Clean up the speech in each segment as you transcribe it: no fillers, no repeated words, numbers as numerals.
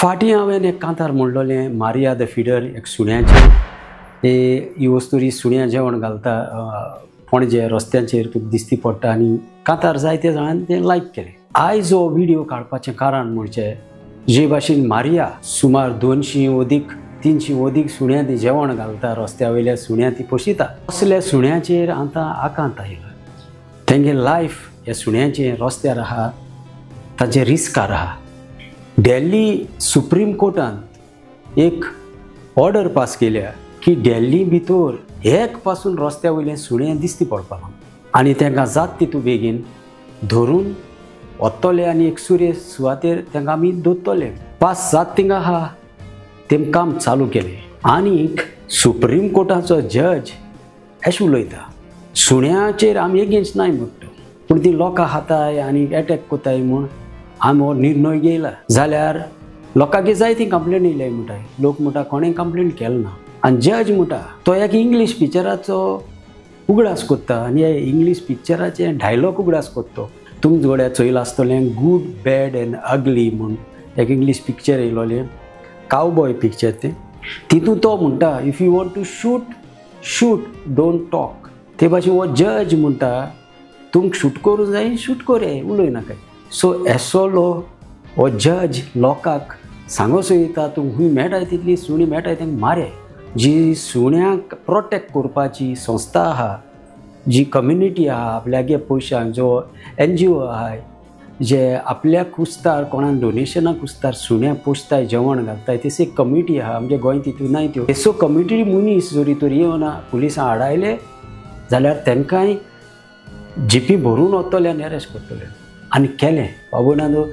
फाटीं हांवें एक कांतार म्हणलोलें मारिया the feeder एक सुण्याचें ही वस्तुरी सुण्या जेवण घालता पणजे रस्त्यांचेर तुका दिसती पडटा आनी कांतार जायते जाणांनी तें लायक केलें. आयज हो व्हिडियो काडपाचें कारण म्हणजे जे भाशेन मारिया सुमार 200 अदीक 300 अदीक सुण्यां ती जेवण घालता रस्त्या वयल्या सुण्यां ती पोशिता. असल्या सुण्याचेर आतां आकांत आयला. तेंगे लायफ ह्या सुण्याचें रस्त्यार आहा, तांचे रिस्कार आहा. दिल्ली सुप्रीम कोर्टान एक ऑर्डर पास केल्या की दिल्ली भितर एक पासून रस्त्या वयले सुणे दिसती पडपाक आनी तांकां जात तितू बेगीन धरून वतले आनी एक सुरे सुवातेर तांकां आमी दवरतले. 5-7 थिंगा आहा तेम काम चालू केलें. आनीक सुप्रीम कोर्टाचो जज अशें उलयता सुण्याचेर आमी एगेन्स्ट नाय म्हणटा, पूण ती लोकां खाताय आनी एटॅक कोताय म्हूण आमी हो निर्णय घेयला. जाल्यार लोकांक जाय ती कंप्लेन येयल्या म्हणटाय, लोक म्हणटा कोणें कंप्लेन केलें ना. आनी जज म्हणटा तो एक इंग्लीश पिक्चराचो उगडास कोत्ता आनी ह्या इंग्लीश पिक्चराचे डायलॉग उगडास कोत्तो. तुम जोड्या चोयलां आसतलें गूड बॅड एंड अगली म्हूण एक इंग्लीश पिक्चर येयलोलें, कावबॉय पिक्चर तें. तितून तो म्हणटा if you want to shoot shoot don't talk. ते भाशेन हो जज म्हणटा तुमकां शूट करूं जाय शूट कोरे उलय नाकाय. सो एसोलो हो जज लोकांक सांगो सोयता तूं खूंय मेळटाय तितली सुणी मेळटाय तांकां मारे. जी सुण्यांक प्रोटेक्ट करपाची संस्था आहा, जी कम्युनिटी आहा, आपल्यागे पयशांक जो एनजीओ आहाय जे आपल्या कुस्तार कोणाक डोनेशनाक कुस्तार सुण्या पोसताय जेवण घालताय तशी एक कम्युनिटी आहा आमच्या गोंय तितून नाय त्यो. सो कम्युनिटी मनीस जरी तर येवना पुलिसां आडायले जाल्यार तांकांय जिपी भरून वतले आनी अरेस्ट करतले. आनी केलें बाबुणानो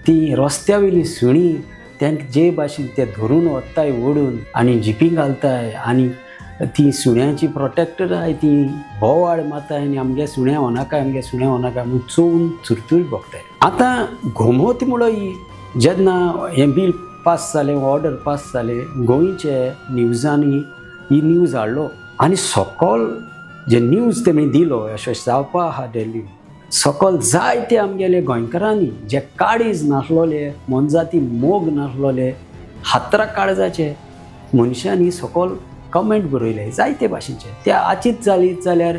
ती रस्त्या वयली सुणी तांकां जे भाशेन ते धरून वताय ओडून आनी जिपी घालताय आनी ती सुण्याची प्रोटेक्टर आहाय ती बोवाळ मारताय आनी आमगे सुण्या होनाकाय आमगे सुण्या होनाकाय म्हूण चोवन चुरचूर भोगताय. आतां गोमोत म्हणलो ही जेन्ना हें बील पास जालें, ऑर्डर पास जालें, गोंयचे न्यूजांनी ही न्यूज हाडलो आनी सकल जे न्यूज तेमी दिलो अशें जावपा आहा दिल्ली सकल जायते आमगेले गोंयकारांनी जे काळीज नासलोले मोनजाती मोग नासलोले हातरा काळजाचे मनशांनी सकल कमेंट बरयले जायते भाशेचे. ते आचीत जाली जाल्यार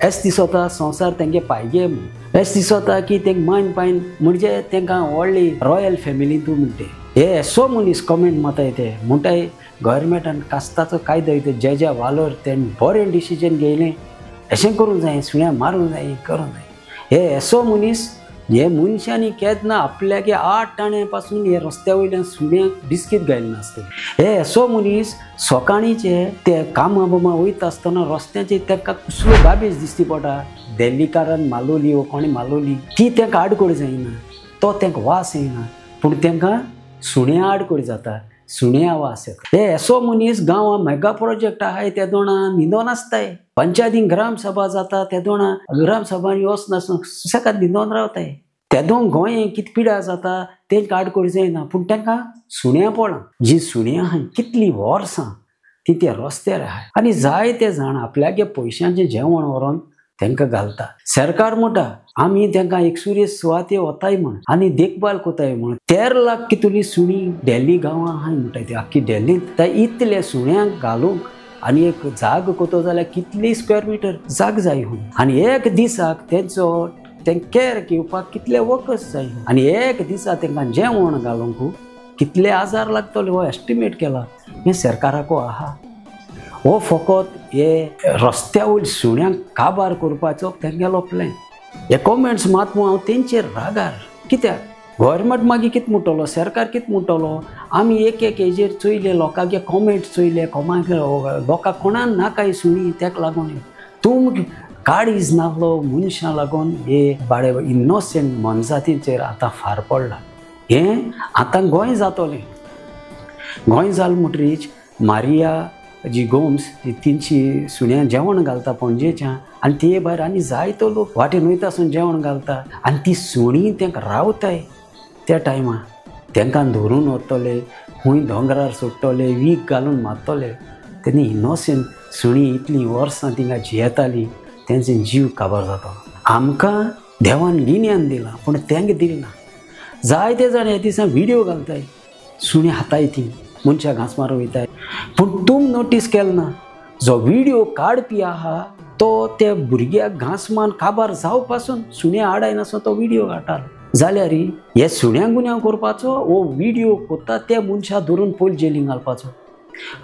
एस दिसता संवसार तेंगे पायगे म्हूण, एस दिसता की तेंक मान पायन म्हणजे तांकां व्हडली रॉयल फॅमिली तूं म्हणटे. हे एसो मनीस कमेंट मारताय ते म्हणटाय गव्हर्मेंटान कास्ताचो कायदो येता जे जे वालोर तेणें बरें डिसिजन घेयलें अशें करूंक जाय सुण्या मारूंक जाय करूंक जाय. हे एसो मनीस हे मनशांनी केन्ना आपल्याक 8 आण्या पासून हे रस्त्या वयल्यान सुण्यांक बिस्कीट घायले नासतले. हे एसो मनीस सकाळीचे ते कामां बोमा वयता आसतना रस्त्याचेर तांकां कसलो गाबेज दिसती पडटा. दिल्लीकारान मालोली वो कोणें मालोली ती तांकां आडखळ जायना, तो तांकां वास येयना, पूण तांकां सुण्या आडखळ जाता, सुण्या वास येता. हे एसो मनीस गांवां मेगा प्रोजेक्ट आहाय ते दोणा न्हिदोन आसताय, पंचायतीन ग्रामसभा जाता ते दोणा ग्रामसभांनी वचनासतना सुसेगाद न्हिदोन रावताय. तेदोन गोंय कितें पिडा जाता तेंकां आडखळ जायना, पूण तांकां सुण्या पळोवन जी सुण्या आहाय कितलीं वर्सां ती त्या रस्त्यार आहाय आनी जायते जाण आपल्यागे पयशांचें जेवण व्हरोन तांकां घालता. सरकार म्हणटा आमी तांकां एकसुरे सुवाते वताय म्हूण आनी देखभाल कोताय म्हूण. 13 लाख कितली सुणी दिल्ली गांवां आहाय म्हणटा ती आख्खी दिल्लींत. त्या इतल्या सुण्यांक घालूंक आनी एक जाग कोतो जाल्यार कितली स्क्वेअर मिटर जाग जाय हूं आनी एक दिसाक तेंचो तें केअर घेवपाक कितले वखद जाय आनी एक दिसा तांकां जेवण घालूंक कितले आजार लागतले हो एस्टिमेट केला हें सरकाराको आहा. हो फकत हे रस्त्या वयल्या सुण्यांक काबार करपाचो तेंगेलो प्लॅन. हे कमेंट्स मात हांव तेंचेर रागार. कित्याक गव्हर्मेंट मागीर कितें म्हणटलो, सरकार कितें म्हणटलो. आमी एक एक हेजेर चोयले लोकांचे कमेंट्स चोयले कोमाक लोकांक कोणाक नाकाय सुणी तेका लागून तूं काळीज नासलो मनशां लागून हे बाडे इनोसेंट मनजातींचेर आतां फार पडला. हें आतां गोंय जातलें. गोंय जालें म्हणटरीच मारिया जी गोम्स जी 300 सुण्यां जेवण घालता पणजेच्या आनी ते भायर आनी जायतो लोक वाटेन वयता आसून जेवण घालता आनी ती सुणी तांकां रावताय त्या टायमार तांकां धरून वतले खूंय दोंगरार सोडटले वीख घालून मारतले. तेन्ना इनोसेंट सुणी इतलीं वर्सां तिंगा जियेताली तेंचे जीव काबार जाता. आमकां देवान गिन्यान दिलां पूण तांकां दिलें ना. जायते जाण हे दिसा व्हिडियो घालताय सुणे हाताय ती मनशां घांस मारून वयताय. पूण तुम नोटीस केलें ना, जो व्हिडिओ काडपी आहा तो त्या भुरग्याक घांस मारून काबार जावपासून सुण्या आडायनासो तो व्हिडिओ काडटालो. जाल्यार हे सुण्यांक गुन्यांव करपाचो हो व्हिडिओ कोत्ता त्या मनशाक धरून पयलीं जेलीन घालपाचो.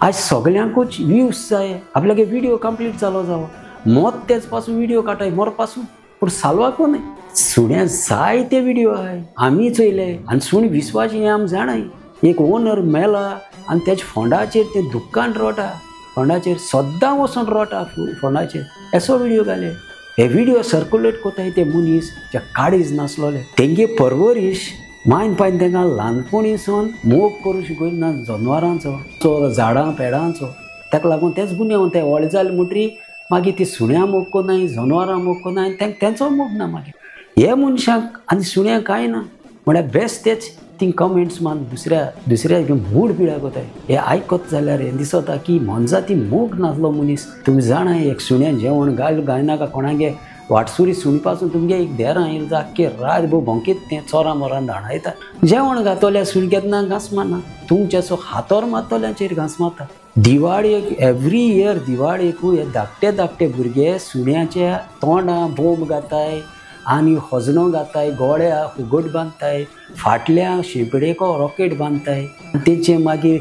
आयज सगल्यांकूच व्यूज जाय, आपल्यागे व्हिडिओ कंप्लीट जालो जावो, मत तेच पासून व्हिडिओ काडटाय मरपासून, पूण सालवाकू न्हय. सुण्या जायते व्हिडिओ आहाय, आमी चोयले आनी सुणी विस्वाशी हें आमी जाणाय. एक ओनर मेला आनी तेच्या फोंडाचेर तें दुख्खान रोटा, फोंडाचेर सद्दां वचोन रोटा फोंडाचेर, असो व्हिडिओ घाले. हे व्हिडिओ सर्कुलेट कोताय ते मनीस जे काळीज नासलोले, तेंगे परवरीश मायन पायन तांकां ल्हानपणीसून मोग करूं शिकयलो ना जनवरांचो, झाडां पेडांचो. ताका लागून तेच गुन्यांव ते व्हडले जाले म्हणटरी मागीर ती सुण्या मोग कोनाय, जनवरां मोग कोनाय, तेंचो मोग ना मागीर हे मनशांक आनी सुण्यांक कांय ना. म्हळ्यार बेस्ट तेच ती कमेंट्स मान दुसऱ्या दुसऱ्या मूड पिळ्याक वताय. हे आयकत जाल्यार हें दिसता की मनजाती मोग नासलो मनीस. तुमी जाणा एक सुण्या जेवण घाल घालनाका कोणागे वाटसुरी सुणी पासून तुमगे एक देरां येयला आख्खे रात भोव भोंकीत तें चोरां मोरां धांवडायता. जेवण घातल्या सुणी केन्ना घांस मारना, तुमच्यासो हातोर मारतल्यांचेर घांस मारता. दिवाळेक एवरी इयर दिवाळेकूय हे धाकटे धाकटे भुरगे सुण्याच्या तोंडां बोंब घाताय आनी हजनो घाताय, गोळ्या हुगट बांदताय, फाटल्या शेंपडेको रॉकेट बांदताय, तेंचे मागीर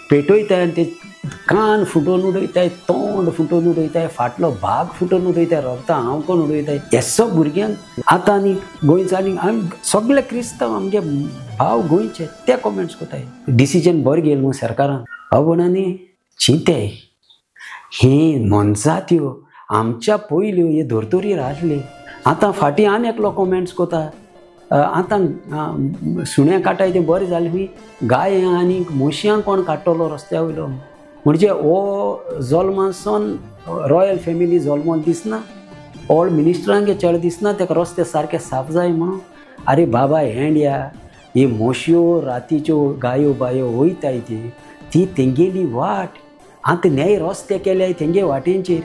पेटयताय आनी ते कान फुटोवन उडयताय, तोंड फुटोवन उडयताय, फाटलो भाग फुटोवन उडयताय, रगतां हांवकोन उडयताय. हेसो भुरग्यांक आतां आनी गोंयचो आनी आमी सगळे क्रिस्तांव आमगे भाव गोंयचे ते कमेंट्स कोताय. डिसिजन बरें घेयलें न्हू सरकारान. अवणांनी चिंताय ही मनजात्यो आमच्या पयल्यो हे धर्तरीर आसल्यो. आतां फाटीं आनी एकलो कमेंट्स कोता, आतां सुण्या काडटाय तें बरें जालें खंय, गाय आनी म्हशींक कोण काडटलो रस्त्या वयलो. म्हणजे हो जल्मासून रॉयल फॅमिली जल्मोन दिसना, ऑल मिनिस्टरांगे चड दिसना ताका रस्ते सारके साफ जाय म्हणून. आरे बाबा हेंड्या, ही म्हश्यो रातीच्यो गायो बायो वयताय ती तेंगेली वाट. आतां न्याय रस्ते केल्याय तेंगे वाटेंचेर,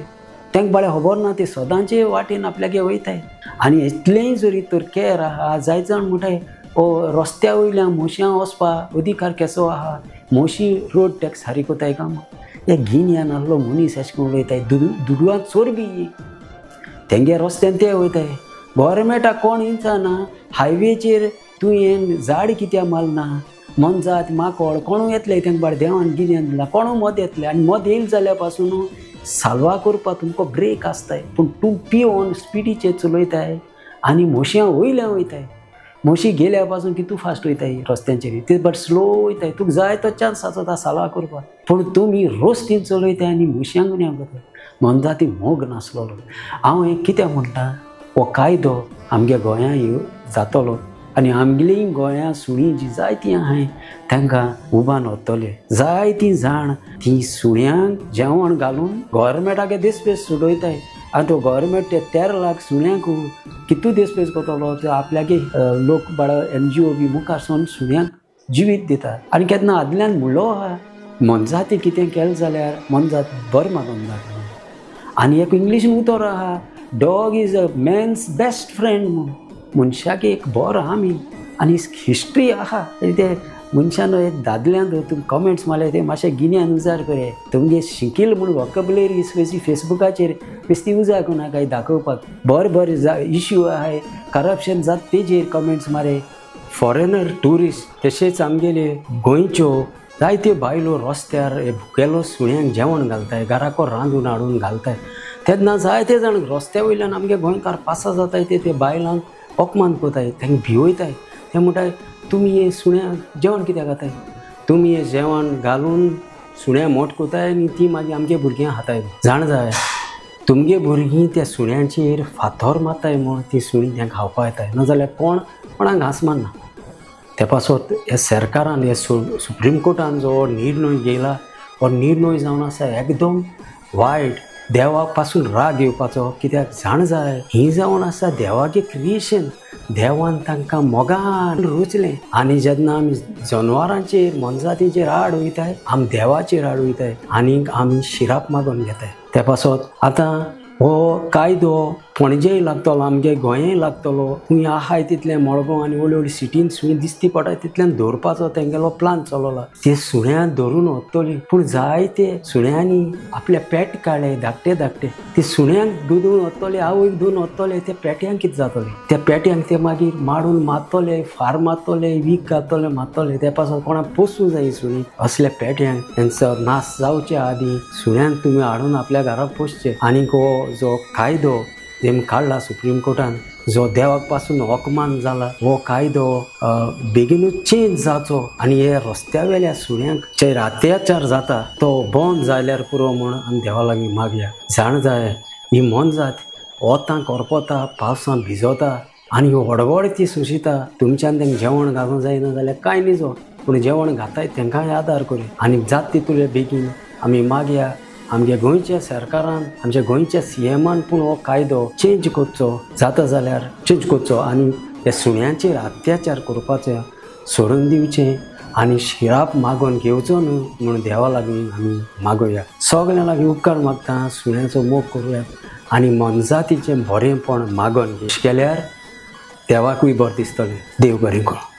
तांकां बाळे खबर ना ते सदांचे वाटेन आपल्यागे वयताय. आनी इतलेंय जरी तर केर आहा, जायत जाण म्हणटाय ओ रस्त्या वयल्या म्हश्यां वचपा अधिकार केसो आहा, म्हशी रोड टॅक्स सारी कोताय काय म्हूण. हे गिन्यान आहलो मनीस अशें करून वयताय, दुडवां चोरबी तेंगे रस्त्यान ते वयताय. गोवोरमेंटाक कोण इंचाना हायवेचेर तुवें झाड कित्याक मारना, मनजात माकोड कोणू येतले तेंकां बाळ देवान गिन्यान दिलां, कोणू मद येतलें. आनी मद येयलें जाल्यार पासून साल्वा करपाक तुमकां ब्रेक आसताय, पूण तूं पिवन स्पिडीचेर चलयताय आनी म्हशीं वयल्यान वयताय. म्हशी गेल्या पासून कितू फास्ट वयताय रस्त्यांचेर, ते बट स्लो वयताय, तुका जाय तो चान्स आसता साल्वा करपाक, पूण तुमी रस्त्यान चलयताय आनी म्हश्यांक गुन्यांव करताय. मनजाती मोग नासलेलो. हांव हें कित्याक म्हणटा, हो कायदो आमगे गोंयांत जातलो आनी आमगेली गोंया सुणीं जी जायतीं आहाय तांकां उबान वतले. जायतीं जाण तीं सुण्यांक जेवण घालून गोवोरमेंटाक देसपेस सुटयताय. आनी तो गोवोरमेंट ते 13 लाख सुण्यांक कितू देसपेस करतलो, ते आपल्यागे लोक बाळा एनजीओ बी मुखार सोन सुण्यांक जिवीत दिता. आनी केन्ना आदल्यान म्हणलो आहा मनजाती कितें केलें जाल्यार मनजात बरें मागून जाता. आनी एक इंग्लीशीन उतर आहा, dog is a man's best friend म्हूण. मनशाक एक बरो आमी आनी हिस्ट्री आहा ते मनशान एक दादल्यान तुमी कमेंट्स मारले ते मातशें गिन्यान उजार करे, तुमगे शिकील म्हूण वोकेबुलरी बेसी फेसबुकाचेर बेस्ती उजार कोणाकाय दाखोवपाक. बरें बरें इश्यू आहाय करप्शन जाता तेजेर कमेंट्स मारे. फॉरेनर ट्युरिस्ट तशेंच आमगेले गोंयच्यो जायत्यो बायलो रस्त्यार भुकेलो सुण्यांक जेवण घालताय, घराको रांदून हाडून घालताय. तेन्ना जायते जाण रस्त्या वयल्यान आमगे गोंयकार पासा जाताय ते बायलांक अपमान कोताय, तांकां भिवयताय. ते म्हणटाय तुमी हे सुण्यांक जेवण कित्याक घाताय, तुमी हे जेवण घालून सुण्या मोठ कोताय आनी ती मागीर आमगे भुरग्यांक हाताय. जाण जाय तुमगे भुरगीं त्या सुण्यांचेर फातर मारताय म्हूण ती सुणीं तें खावपाक येताय, नाजाल्यार कोण कोणाक घांस मारना. ते पासत ह्या सरकारान ह्या सुप्रीम कोर्टान जो निर्णय घेयला हो निर्णय जावन आसा एकदम वायट, देवा पासून राग येवपाचो. कित्याक जाण जाय ही जावन आसा देवाचें क्रिएशन, देवान तांकां मोगान रचलें. आनी जेन्ना आमी जनवरांचेर मनजातीचेर आड वयताय, आमी देवाचेर आड वयताय आनी आमी शिराप मागून घेताय. ते पासत आतां हो कायदो पणजेय लागतलो, आमगे गोंयय लागतलो. खंय आहाय तितलें मडगांव आनी व्हडली व्हडली सिटीन सुणी दिसती पडटा तितल्यान धरपाचो तेंगेलो प्लान चलला. ते सुण्या धरून व्हरतली, पूण जायते सुण्यांनी आपले पेट काडले धाकटे धाकटे, ते सुण्यांक दूद व्हरतले, आवयक धुवन व्हरतले, त्या पेट्यांक कितें जातलें? त्या पेट्यांक ते मागीर माडून मारतले, फार मारतले, वीख घालतले, मारतले. त्या पासून कोणाक पोसूं जाय सुणी. असल्या पेट्यांक तेंचो नाश जावचे आदीं सुण्यांक तुमी हाडून आपल्या घरा पोसचे. आनी हो जो कायदो तेम काडला सुप्रीम कोर्टान, जो देवाक पासून अपमान जाला, हो कायदो बेगीनूच चेंज जावचो आनी हे रस्त्या वेल्या सुण्यांक चेर अत्याचार जाता तो बंद जाल्यार पुरो म्हूण आमी देवा लागीं मागया. जाण जाय ही मोनजात वतां करपता, पावसां भिजोता आनी व्हडव्हड ती सोंशिता. तुमच्यान तेंकां जेवण घालूंक जायना जाल्यार कांय न्ही, पूण जेवण घाताय तेंकांय आदार करूं आनी जात तितूले बेगीन आमी मागया. आमच्या गोंयच्या सरकारान, आमच्या गोंयच्या सीएमान पूण हो कायदो चेंज करचो, जाता जाल्यार चेंज करचो आनी ह्या सुण्यांचेर अत्याचार करपाचें सोडून दिवचें आनी शिराप मागोवन घेवचो न्हू म्हूण देवा लागीं आमी मागोया. सगळ्यां लागीं उपकार मागता, सुण्यांचो मोग करुया आनी मोनजातीचें बरेंपण मागोवन केल्यार देवाकूय बरें दिसतलें. देव बरें करूं.